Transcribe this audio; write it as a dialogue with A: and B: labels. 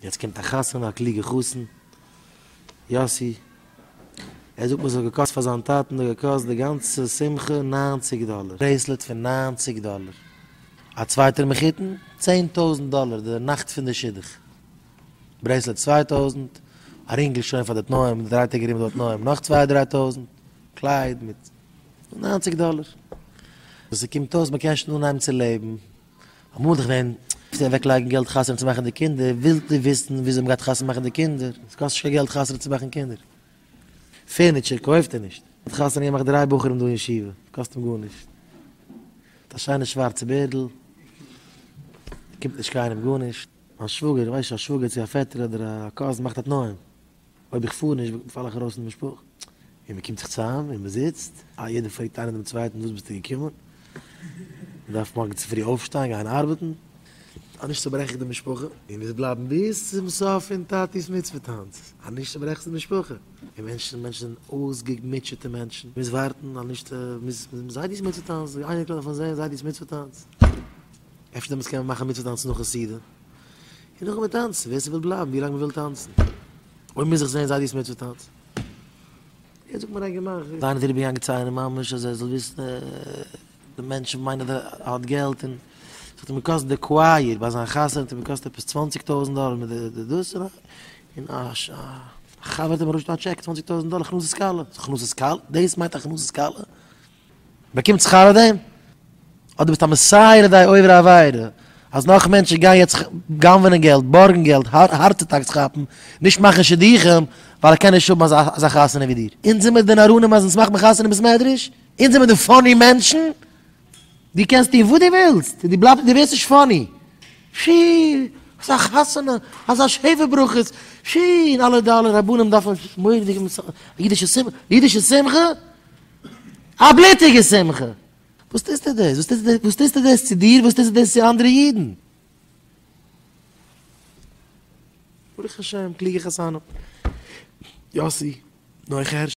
A: יעצט קומט א חתונה, א קלוגע חתן, יאסי, ער זאגט מיר ס'האט געקאסט פאר זיין טאטן האט געקאסט די גאנצע שמחה ניינציג דאלער. Bracelet פון ניינציג דאלער. א צווייטער מחותן, 10,000 דאלער די נאכט פון די שידוך. Bracelet 2000, א רינגל שוין פאר די תנאים, די דריי טעג ארום איז דא תנאים, נאך צוויי דריי טויזנט, קלייד מיט ניינציג דאלער. וואס ס'קומט אויס מ'קען שוין אנהייבן צו לעבן. אמאל איז דאך געווען צו אוועק לייגן געלט חתונה צו מאכן די קינדער, ווילט איר וויסן וויאזוי מ'גייט חתונה מאכן די קינדער? עס קאסט נישט קיין געלט חתונה צו מאכן קינדער. Furniture קויפט ער נישט. האט חתונה געמאכט דריי בחורים דא אין ישיבה, קאסט אים גארנישט. האט א שיינע שווארצע בערדל, קומט נישט קיינעם גארנישט. מיין שוואגער, איך ווייס נישט א שוואגער צו א פעטער אדער א cousin מאכט א תנאים. אויב איך פאר נישט פאל איך ארויס פון די משפחה. און מען קומט זיך צוזאם און מען זיצט, אה יעדער פרעגט איינער דעם צווייטן וואס ביסטו געקומען? מען דארף מארגן צופרי אויפשטיין גיין ארבעטן, אז נישט צוברעך איך די משפחה, און מוז בלייבן ביז צום סוף פון טאטי'ס מצוה טאנץ, אז נישט צוברעכסטו די משפחה. און מענטשן, מענטשן זענען אויסגעמוטשעטע מענטשן, מוז ווארטן אז נישט, מוז, זיידי'ס מצוה טאנץ, די אייניקלעך דארפן זען זיידי'ס מצוה טאנץ. אפשר דעמאלטס קען מען מאכן מצוה טאנץ נאכן סעודה. און נאכדעם טאנצן, ווער ס'וויל בלייבן ווי לאנג מ'וויל טאנצן. אויב מוז איך זען זיידי'ס מצוה טאנץ. יעצט זאגט מיר א גמח. איינער איז אריבערגעגאנגען צו איינעם ממש אז ער זאל וויסן די מענטשן מיינען אז ער האט געלט און ס'האט אים געקאסט די choir ביי זיין חתונה האט אים געקאסט עפעס צוואנציג טויזנט דאלער מיט די דאס און א חבר האט אים ארויסגעשטעלט א טשעק צוואנציג טויזנט דאלער הכנסת כלה. הכנסת כלה? דאס מיינט הכנסת כלה? באקומט שכר אויף דעם? אדער ביסט א מסייע לידי עוברי עבירה, אז נאך מענטשן גייען יעצט גנב'נען געלט, בארגן געלט, heart attacks כאפן, נישט מאכן שידוכים, ווייל ער קען נישט האבן אזא חתונה ווי דיר. אונז זעמיר די נאראנים אז אונז מאכט מען חתונה אין בית מדרש? אונז זעמיר די funny מענטשן? דו קענסט טון וואס דו ווילסט, דו בלייבסט, דו ווערסט נישט funny. פשי, אזא חתונה, אזא שבע ברכות, פשי, און אלע די אלע רבנים דארפן מורא'דיגע אידישע שמחה, אידישע שמחה? א בלוטיגע שמחה! וואס טוסטו דאס? וואס טוסטו דאס? וואס טוסטו דאס צו דיר? וואס טוסטו דאס צו אנדערע אידן? ברוך השם, קלוגע חתנים. יאסי, נוח הערש.